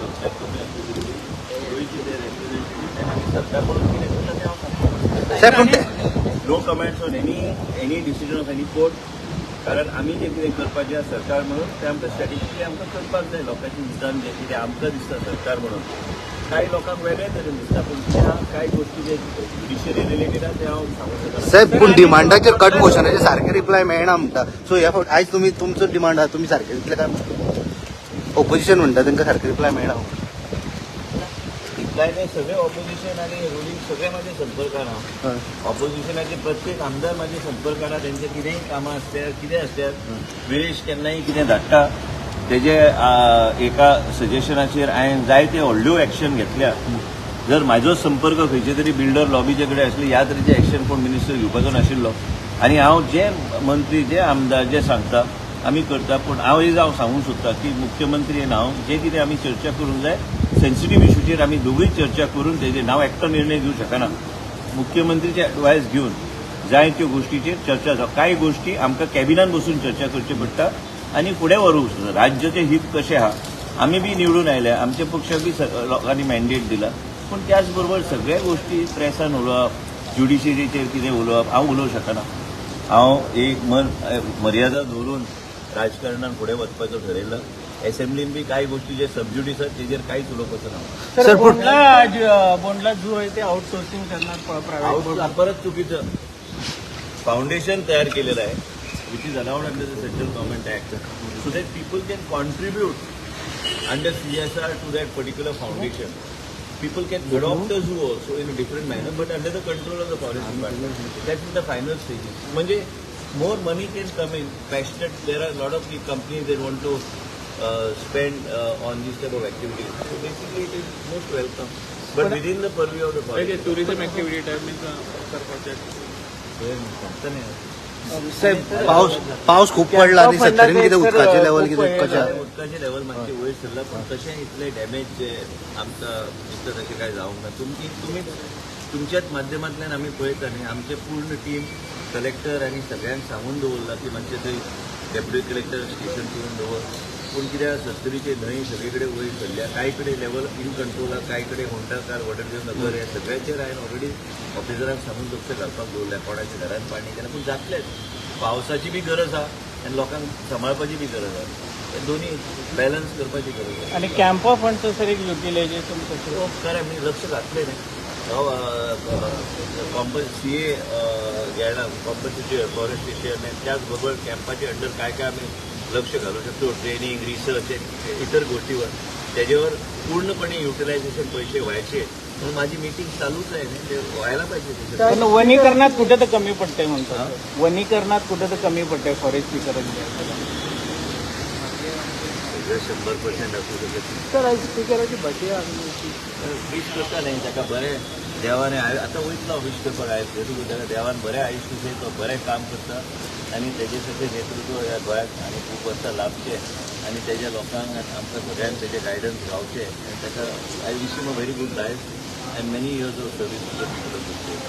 सगळ्यात कमी आसली तरी गोंयचे ते रेप्रेझेंटेटिव्ह आनी आमी सरकार म्हणून कितें करता तें हांव सांगता. साहेब, पूण ते No comments on any decision of any court, कारण आमी जें कितें करपाचें आसा सरकार म्हणून तें आमकां स्ट्रॅटेजिकली आमकां करपाक जाय लोकांच्या हितान. जें कितें आमकां दिसता सरकार म्हणून, कांय लोकांक वेगळे तरेन दिसता, पूण त्या कांय गोश्टी जे ज्युडिशरी रिलेटेड आसा ते हांव सांगूंक शकना. साहेब, पूण डिमांडाचेर कट मोशनाचे सारखे रिप्लाय मेळना म्हणटा. सो ह्या फावट आयज तुमी तुमचो डिमांड आहा, तुमी सारखे दितले काय? ओपोजिशन म्हणटा तांकां सारखे रिप्लाय मेळना. रिप्लाय नाही, सगळे ऑपोजिशन आणि रुलिंग सगळे माझ्या संपर्कान आहा. ऑपोजिशनाचे प्रत्येक आमदार माझ्या संपर्कान आहा. तेंचे कितेंय कामां आसल्यार, कितें आसल्यार, विरेश केन्नाय कितें धाडटा, तेजे एका सजेशनाचेर हांवें जायते व्हडल्यो एक्शन घेतल्या. जर म्हाजो संपर्क खंयचे तरी बिल्डर लॉबीचे कडेन आसले, ह्या तरेचे एक्शन कोण मिनिस्टर घेवपाचो नाशिल्लो. आनी हांव जे मंत्री, जे आमदार जे सांगता, आमी करता. पूण हांव एक हांव सांगूंक सोदता की मुख्यमंत्री आनी हांव जे कितें आमी चर्चा करूंक जाय सेन्सिटीव इशूचेर, आमी दोगूय चर्चा करून तेजेर. हांव एकटो निर्णय घेवंक शकना. मुख्यमंत्रीचे एडवायस घेवन जाय त्यो गोश्टीचेर चर्चा जावं. कांय गोश्टी आमकां कॅबिनान बसून चर्चा करची पडटा आनी फुडें व्हरूंक जाय. राज्याचें हित कशें आहा, आमी बी निवडून आयल्या, आमच्या पक्षाक बी लोकांनी मॅन्डेट दिला, पूण त्याच बरोबर सगळ्या गोश्टी प्रेसान उलोवप, ज्युडिशरीचेर कितें उलोवप, हांव उलोवंक शकना. हांव एक मर्यादा दवरून राजकारणान फुडें वचपाचो ठरयलां. एसेंब्लीन बी कांय गोश्टी जे सबज्युडीस आसात तेजेर कांयच उलोवपाचो ना. सर, बोंडला बोंडला झू आहे ते आउटसोर्सिंग करणार प्रायव्हेट? हांव परत चुकीचं. फाउंडेशन तयार केलेलं आहे, which is allowed under the Central Government Act, so that people can contribute under CSR to that particular foundation. People can adopt the zoo also in a different manner, but under the control of the forest department. That's in the final stages. म्हणजे more money can come in. Passionate, there are a lot of the companies that want to spend on this type of activities. So basically it is most welcome, but within the purview of the forest. Tourism activity type means project. सांगता नाही. साहेब, पावस पावस खूप पडला आणि सत्तरीन कितें उदकाचें level कितें कशें आहा? उदकाचें लेवल मातशें वयर सरला, पूण तशें इतलें डॅमेज जे आमकां दिसता तशें कांय जावंक ना. तुमची तुमी तुमच्याच माध्यमांतल्यान आमी पळयता न्ही. आमचे पूर्ण टीम, कलेक्टर आनी सगळ्यांक सांगून दवरलां की मातशें थंय डेप्युटी कलेक्टर स्टेशन करून दवर. पूण कित्याक सत्तरीचे न्हंय सगळे कडेन वयर सरल्या. कांय कडेन लेवल इन कंट्रोल आहा, कांय कडेन होंडाकार, वॉटर नगर, ह्या सगळ्याचेर हांवें ऑलरेडी ऑफिसरांक सांगून लक्ष घालपाक दवरल्या. कोणाच्या घरान पाणी गेलें, पूण जातलेंच. पावसाची बी गरज आहा आनी लोकांक सांबाळपाची बी गरज आहा. हे दोन्ही बॅलन्स करपाची गरज आहा. आणि कॅम्पा फंडचं सर एक युटिलायझेशन कसं? हो, खरें, मी लक्ष घातलें न्ही. हांव सी ए गेला कॉम्पन्सेटरी अफॉरेस्टेशन आनी त्याच बरोबर कॅम्पाचे अंडर काय काय आमी लक्ष घालू शकतो, ट्रेनिंग, रिसर्च, इतर गोष्टीवर, त्याच्यावर पूर्णपणे युटिलायझेशन पैसे व्हायचे म्हणून माझी मिटिंग चालूच आहे न्ही. ते व्हायला पाहिजे त्याच्यात. पण वनीकरणात कुठं तर कमी पडतंय म्हणतात. वनीकरणात कुठं तर कमी पडतंय फॉरेस्टीकरण जे आहे. सगळं 100% असू शकत नाही. सर, आयज स्पिकराची भटी विश करता न्ही ताका बरें देवान. आतां वयतलो विश करपाक आयज तुका. ताका देवान बरें आयुश्य दिवचें. तो बरें काम करता आनी तेजे सारकें नेतृत्व ह्या गोंयाक आनी खूब वर्सां लाभचें आनी तेज्या लोकांक आनी आमकां सगळ्यांक तेजें गायडन्स गावचें. आनी ताका I wish him a very good life and many years of service to the people of the state.